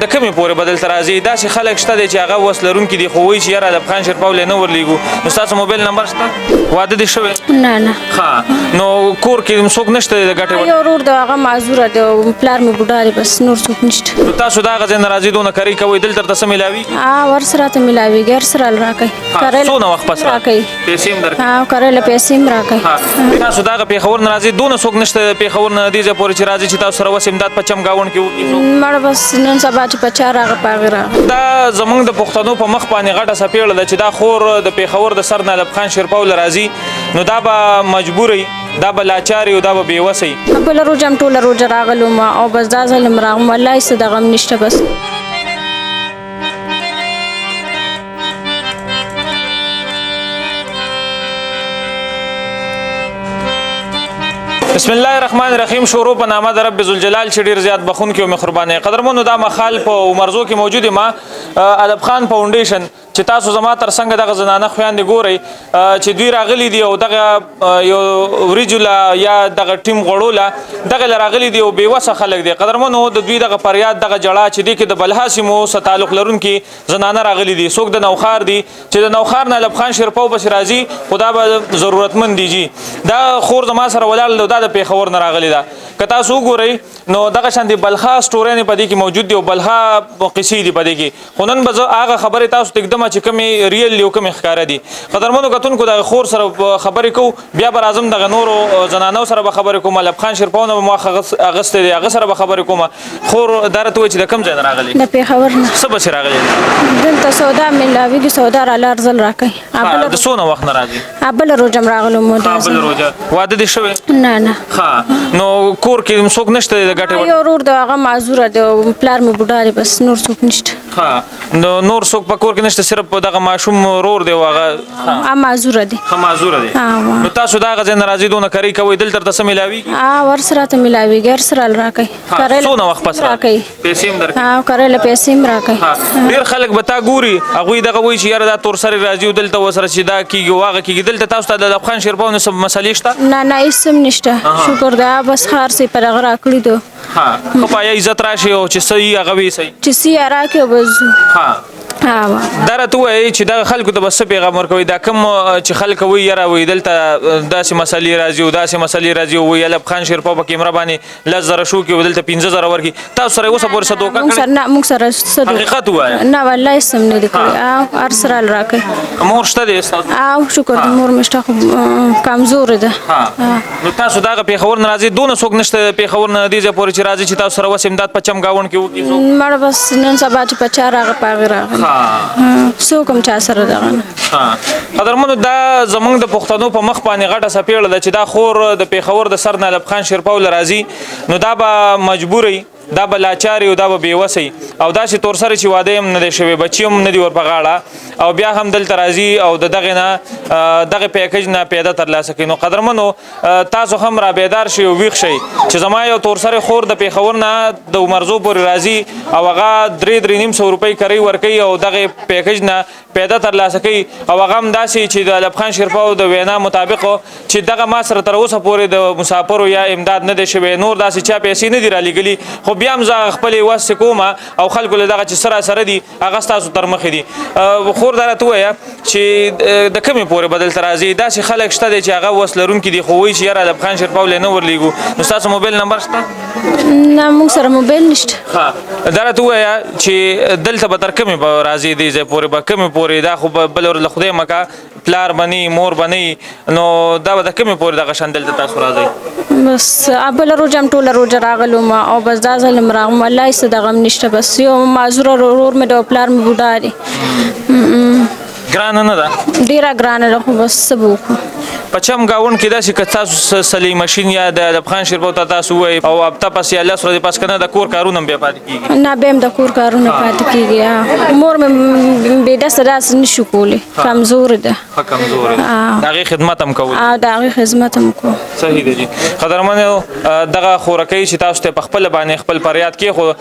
د کومې پورې به دلته راځي؟ داسې خلک شته دی چې هغه وس لرونکي دي، خو وایي چې یاره ادب خان شیرپاو له نه ورلېږو. نو ستاسو موبایل نمبر شته؟ واده دې شوی؟ نه نه. ښه، نو کور کې څوک نشته دی د ګټې؟ یو ورور دی، هغه معذوره دی، پلار مې بوډا دی، بس نور څوک نشته. نو تاسو د هغه ځای نه راځئ، دونه کرۍ کوئ، دلته درته څه میلاویږي؟ ها، ورسره راته میلاویږي، هر څه راله راکوي. څونه وخت پس راکوي؟ پیسې هم درکوي؟ ها، کرۍ له پیسې هم راکوي. تاسو د هغه پېښور نه راځئ، دونه څوک نشته د پېښور نه دې ځای پورې چې راځي چې تاسو سره وس امداد په چم ګاونډ کې وکړي؟ مړه بس نن سبا چې په چا راغی په هغې راغی. دا زمونږ د پښتنو په مخ باندې غټه څپېړه ده چې دا خور د پېښور د سر نه ادب خان شیرپاو له راځي، نو دا به مجبور وي، دا به لاچار وي او دا به بېوسه وي. بله روژه هم ټوله روژه راغلو ما او بس دا ځل هم راغلم، والله هېڅ د غم نشته بس. بسم الله الرحمن الرحیم. شروع په نامه د رب ذوالجلال چې ډیر زیات بخون کې او مهرباني. قدرمنو، دا مخال په عمرزو کې موجود ما ادب خان فاونډیشن چې تاسو زما تر څنګه دغه زنانه خویندې ګورئ چې دوی راغلي دي او دغه یو وریجو له یا دغه ټیم غوړو له دغه له راغلي دي او بېوسه خلک دي. قدرمنو، د دوی دغه فریاد، دغه جړا چې دې کې د بلها سیمو سره تعلق لرونکي زنانه راغلي دي، څوک د نوښار دي چې د نوښار نه ادب خان شیرپاو پسې راځي، خو دا به ضرورتمند دي جي. دا خور زما سره ولاړ ده، دا د پېښور نه راغلي ده. که تاسو وګورئ نو دغه شان دي بلخا سټورینې په دې کې موجود دي او بلخا قصې دي په دې کې. خو نن به زه هغه خبرې تاسو ته ږدم چې کومې ریل دي او کومې ښکاره دي. قدرمنو کتونکو، دغه خور سره خبرې کوو، بیا به راځم دغه نورو زنانو سره به خبرې کوم. ادب خان شیرپاو نه به مو اخیستی دی، هغه سره به خبرې کوم. خور، دا راته ووایه چې د کوم ځای نه راغلې؟ د پېښور نه. څه پسې راغلې؟ دلته سودا میلاویږي، سودا راله هر ځل راکوي. د څونه وخت نه راځي؟ بله روژه هم راغلو مو. دا بله روژه. واده دې شوی؟ نه نه. ښه، نو کور کې څوک نشته دی د ګټې؟ یو ورور دی، هغه معذوره دی، پلار مې بوډا دی، بس نور څوک نشته. ښه، نو نور څوک په کور کې نشته، صرف دغه ماشوم ورور دی، هغه معذوره دی. ښه، معذوره دی. نو تاسو د هغه ځای نه راځئ، دونه کرۍ کوئ، دلته درته څه میلاویږي؟ ها، ورسره راته میلاویږي، هر څه راله راکوي. څونه وخت پس راکوي؟ پیسې هم درکوي؟ ها، کرۍ له پیسې هم راکوي. ډېر خلک به تا ګوري، هغوی دغه وایي چې یاره دا تور سرې راځي او دلته ورسره چې دا کېږي او هغه کېږي. دلته تاسو ته د ادب خان شیرپاو نه څه مسلې شته؟ نه نه، هېڅ هم نشته، شکر دی. بس هر څه یې پر هغه راکړي دي. ښه، پایه عزت راشي او چې څه یي هغه وي صحیح، چې څه یې راکړي او بس ځو. ښه، دا راته ووایئ چې دغه خلکو ته به څه پیغام ورکوئ؟ دا کوم چې خلک وایي یاره وایي دلته داسې مسلې راځي او داسې مسلې راځي او وایي ادب خان شیرپاو په کیمره باندې 10,000 شو کړي او دلته 5,000 ورکړي، تاسو سره اوسه پورې څه دوکه کړې؟ نه، موږ سره څه دوکه حقیقت ووایه. نه والله هېڅ هم نه دي کړي، هر څه راله راکوي. مور شته دی ستاسو؟ او شکر دی، مور مې شته، خو کمزورې ده. نو تاسو د هغه پېښور نه راځئ، دونه څوک نشته د پېښور نه دې ځای پورې چې راځي چې تاسو سره وس امداد په چم ګاونډ کې وکړي؟ مړه بس نن سبا چې په چا راغی په هغې راغی، څوک هم چا سره دغه نه. قدرمنو، دا زمونږ د پښتنو په مخ باندې غټه څپېړه ده چې دا خور د پېښور د سر نه ادب خان شیرپاو له راځي، نو دا به مجبور وي، دا به لاچار وي او دا به بېوسه وي او داسې تور سرې چې واده یې هم نه دی شوی، بچي هم نه دي ور په غاړه او بیا هم دلته راځي او د دغې نه دغه پیکج نه پیدا ترلاسه کوي. نو قدرمنو، تاسو هم را بیدار شئ او ویښ شئ چې زما یو تور سرې خور د پېښور نه د عمرزو پورې راځي او هغه 3-3.5 سوه روپۍ کرۍ ورکوي او دغه پیکج نه پیدا ترلاسه کوي او هغه هم داسې چې د ادب خان شیرپاو د وینا مطابق چې دغه ما سره تر اوسه پورې د مسافرو یا امداد نه دی شوی، نور داسې چا پیسې نه دي رالیږلي، خو بیا هم زه خپلې وس کوم او خلکو له دغه چې سره سره دي هغه ستاسو تر مخې دي. خور، دا راته ووایه چې د کومې پورې به دلته راځي؟ داسې خلک شته دی چې هغه وس لرونکي دي، خو وایي چې یاره ادب خان شیرپاو له نه ورلېږو. نو ستاسو موبایل نمبر شته؟ نه، موږ سره موبایل نشته. ښه، دا راته ووایه چې دلته به تر کومې به راځي، دې ځای پورې به کومې پورې؟ دا خو به بله ورځ له خدای مکه پلار به نه مور به نه، نو دا به د کومې پورې دغه شان دلته تاسو راځئ؟ بس بله روژه هم ټوله روژه راغلو ما او بس دا ځل هم راغلم، والله هېڅ د غم نشته، بس یو معذوره ورور مې دی او پلار مې بوډا دی. ګرانه نه ده؟ ډېره ګرانه ده، خو بس څه به وکړو. په چم ګاونډ کې داسې که تاسو سلې ماشین یا د ادب خان شیرپاو ته تاسو ووایئ او هفته پس یا 10 ورځې پس که نه د کور کارونه هم بیا پاتې کېږي؟ نه، بیا هم د کور کارونه پاتې کېږي. مور مې بې دسته داسې نه شو کولی، کمزورې ده. ښه، کمزورې ده، د هغې خدمت هم کوئ؟ د هغې خدمت هم کوو. صحیح دی جي. قدرمنو، دغه خورکۍ چې تاسو ته په خپله باندې خپل فریاد کېښود.